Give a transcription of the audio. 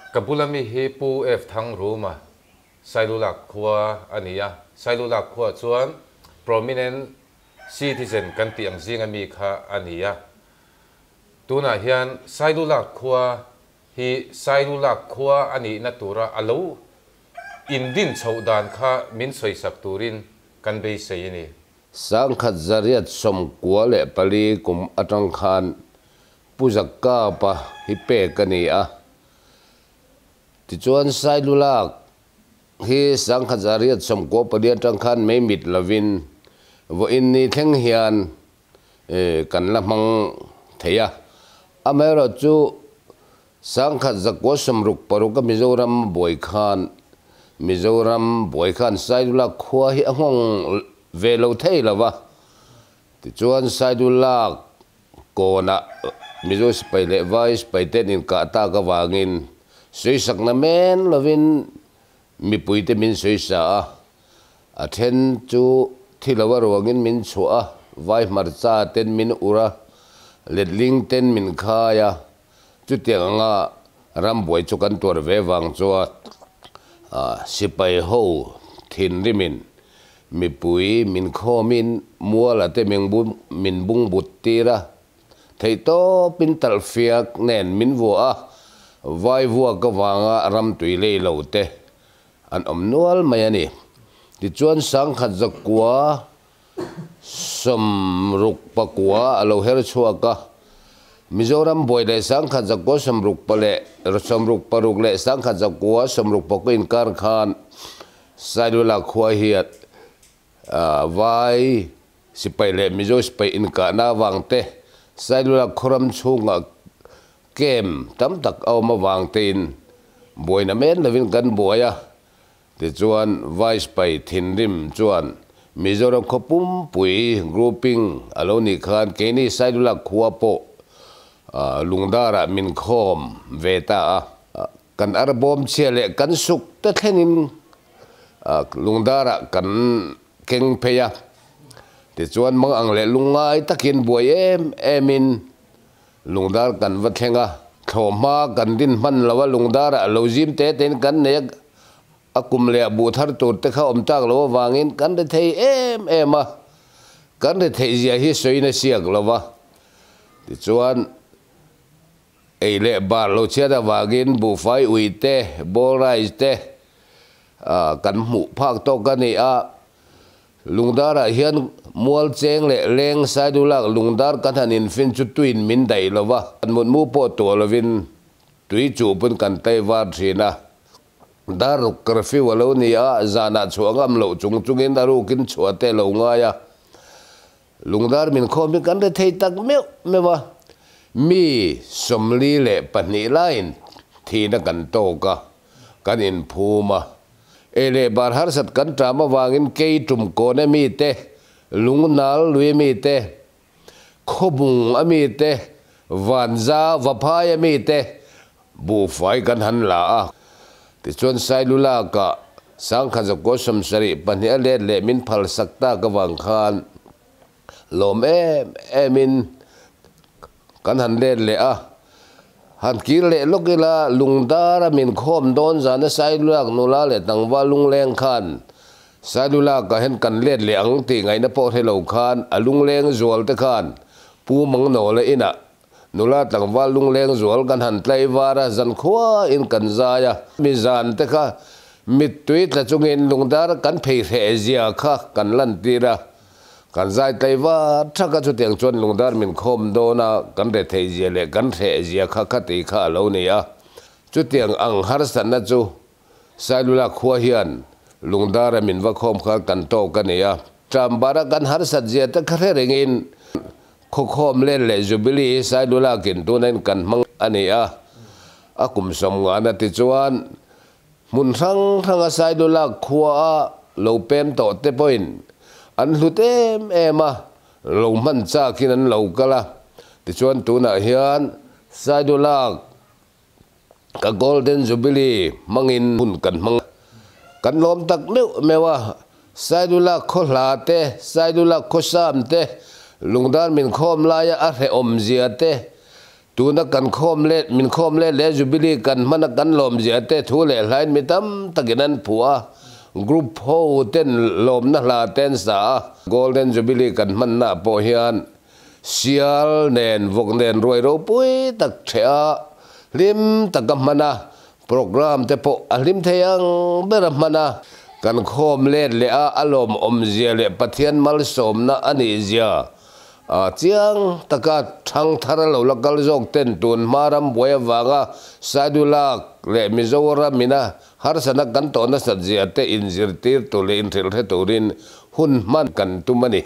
Ka bula mi hi Pu F Thangruma, Sailulak khua a ni a. Sailulak khuaah chuan prominent citizen kan tih ang zinga mi kha a ni a. Tunah hian Sailulak khua hi Sailulak khua a nihna tura a lo indin chhoh dan kha min sawisak turin kan beisei a ni. 1984 kum atang khan Pu Zakapa hi pek a ni a. Tichuan Sailulak hi 1994 atang khan mei mit lovin vawiin ni thleng hian kan la hmang thei a. Amaherawhchu 1966 a Mizoram buai khan Mizoram buai khan Sailulak khua hi a nghawng ve lo thei lo va. Tichuan Sailulak Kawnah Mizo sipai leh Vai sipai ten inkah tak avangin sawisakna men lovin mipuite min sawisa a, a then chu thi lo a ruangin min chhuah a, Vai hmarcha ten min ur a, letling ten min khai a, chutiang anga rambuai chu kan tuar ve vang chuan sipai ho thinrimin Mipui min khawmin muala te min bungbut tir a, theihtawpin talhfiak nen min vuah a, vai vuak avanga ramtui lei lo te an awm nual mai a ni. Tichuan 1969 a lo her chhuak a, Mizoram buai leh 1960 leh 66 leh 1969 inkar khan Sailula khua hian Vai sipai leh Mizo sipai inkahna avang te, Sailula khawram chhungah camp tam tak a awm avang tein buaina men lovin kan buai a. Tichuan Vai sipai thinrim chuan Mizoram khaw pumpui grouping a lo nih khan keini Sailula khua pawh lungdarah min khawm ve ta a. Kan arbawm chhia leh kan suk te thlengin lungdarah kan keng phei a, tichuan mang ang leh lungngai takin buai em emin lungdar kan va thleng a, thlawhhma kan din hman lo a, lungdarah lo zim te tein kan nei a, a kum leh a buh thar tur te kha awm tak lo avangin kan ri thei em em a, kan ri theih zia hi sawiin a siak lo va, tichuan. Ei leh bar lo chhiat avangin buhfai ui te, ball rice te kan hmuh phak tawk a ni a. Lungdarah hian mual cheng leh leng saidulak lungdar kan han infin chu tuin min daih lo va, kan mutmu pawh tuah lovin tui chuh pawn kan tai var thin a. Dar ruk curfew a lo ni a, zanah chhuah ngam loh chung chungin a rukin chhuah te a lo ngai a. Lungdar min khawm hi kan ri thei tak meuh meuh a, mi 42 laiin thihna kan tawk a, kan inphum a. Ei leh bar harsat kan ṭam avangin kei tum kawn a mi te, lungnal lui a mi te, khawbung a mi te, vanza vaphai a mi te Buhfai kan han la a, tichuan Sailulaka 1972 a let leh min phalsak tak avang khan lawm em emin kan han let leh a. Han kir leh lawk ila Lungdara min khawm dawn zana Sailulak nula leh tlangval lungleng khan Sailulaka hian kan let leh ang tih ngaihna pawh hre lo khan a lungleng zual te khan Pu Mangnawla inah Nula tlangval lungleng zual kan han tlai var a, zan khuain kan zai a. Mi zan te kha mittui tla chungin lungdar kan phei hreh zia kha kan lantir a. Kan zai tlai var thak a, chutiang chuan lungdar min khawm dawn a, kan re theih zia leh kan hreh zia kha khati kha a lo ni a. Chutiang ang harsatna chu Sailula khua hian lungdara min va khawm khan kan tawk a ni a. Ṭambara kan harsat zia te kha hre rengin khawkhawm len leh Jubilee hi Sailula kin tunain kan hmang a ni a. A kum 50 na ti chuan hmun hrang hranga Sailula khua a lo pem tawh te pawhin an hlut em em a, lo hman chakin an lo kal a. Tichuan tunah hian Sailula Ka Golden Jubilee hmangin hun kan hmang a, kan lawm tak meuh meuh a, Sailula khaw hla te, Sailula khaw sam te, lungdar min khawm laia a hrehawm zia te, Tuna kan khawm let, min khawm let leh Jubilee kan hman a kan lawm zia te thu leh hlain mi tam takin an phuah a, group ho ten lawmna hla te an sa a. Golden Jubilee kan hmanna ah pawh hian sial nen vawk nen ruai ropui tak ṭheh a, hlim taka hman a, programme te pawh a hlim thei ang ber a hman a. Kan khawm let leh a, a lawmawmzia leh Pathian malsawmna a nihzia A chiang taka thangthar lo la kal zawk ten tun hma ram buai avanga Saidulak leh Mizoram ina harsatna kan tawh nasat zia te inzirtir tur leh inhrilhre turin hun hman kan tum a ni.